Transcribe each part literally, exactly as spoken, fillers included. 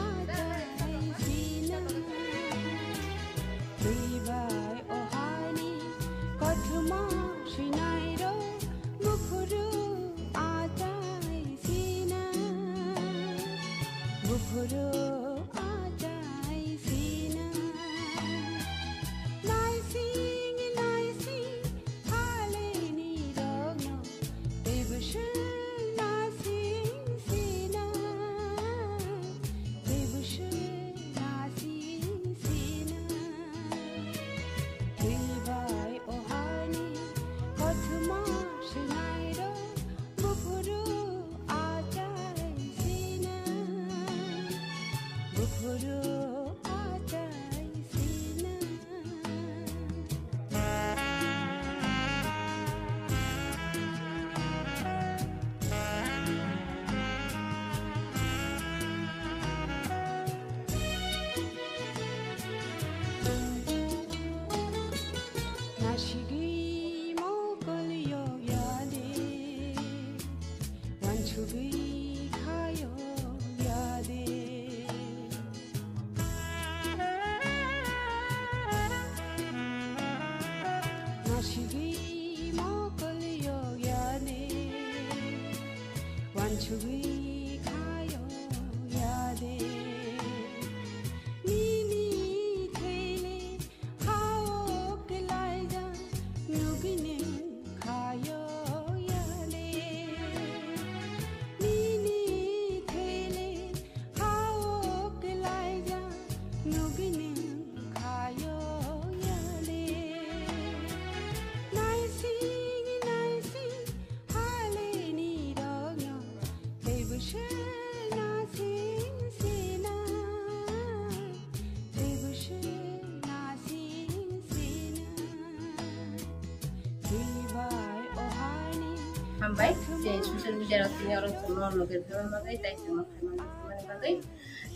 Achai sina, twi bai o hani kothoma swinai rok, buphuru achai sina, buphuru achai sina. Naising, naising, haleni rokno, teibo se naising sina, teibo se naising sina. Twi bai o hani kothoma swinai rok, buphuru achai sina, buphuru achai sina. Nasigwi mokol yok yade, wansugwi kha yok yade. Nasigwi mokol yok yade, wansugwi kha yok yade. Nini thele hao kelaija, nugini khayo yale. Nini thele hao kelaija, nugini khayo yale. Naising, naising, haleni rokno, teibo se naising sina, teibo se naising sina. Twi bai o hani. Hambai, je social media rok tini oro chwngno loge phema bagwi, tai chwngno phaimani bagwi.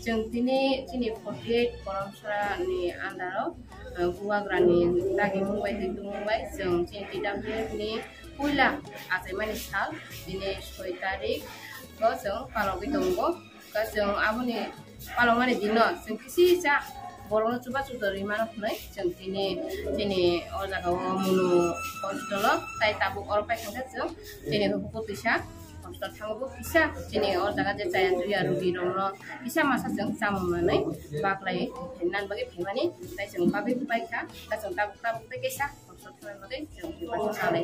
Chwng tini chini forty eight Koromsora ni under o, uh, Bubagra ni dagi mung bai twi tumung bai chwng chini T W F ni puila achaimani sal, tini soi tarik o chwng palogwi tongo. Ka chwng aboni palokmani dino chwng kisi cha borokno chubachu torwi mano hwnwi chwng tini, chini o jaga o munu hostel o tai tabuk oro paikha khe chwng chini hukugo kisa hostel thango bo kisa chini o jaga je chaya chuya rugi rokno kisa masa chwng chamung manwi baklai phaimani bagwi phaimani tai chwng bagwi paikha ka chwng tabuk tabuk tei kisa hostel thangnani bagwi chwng preparation khalai.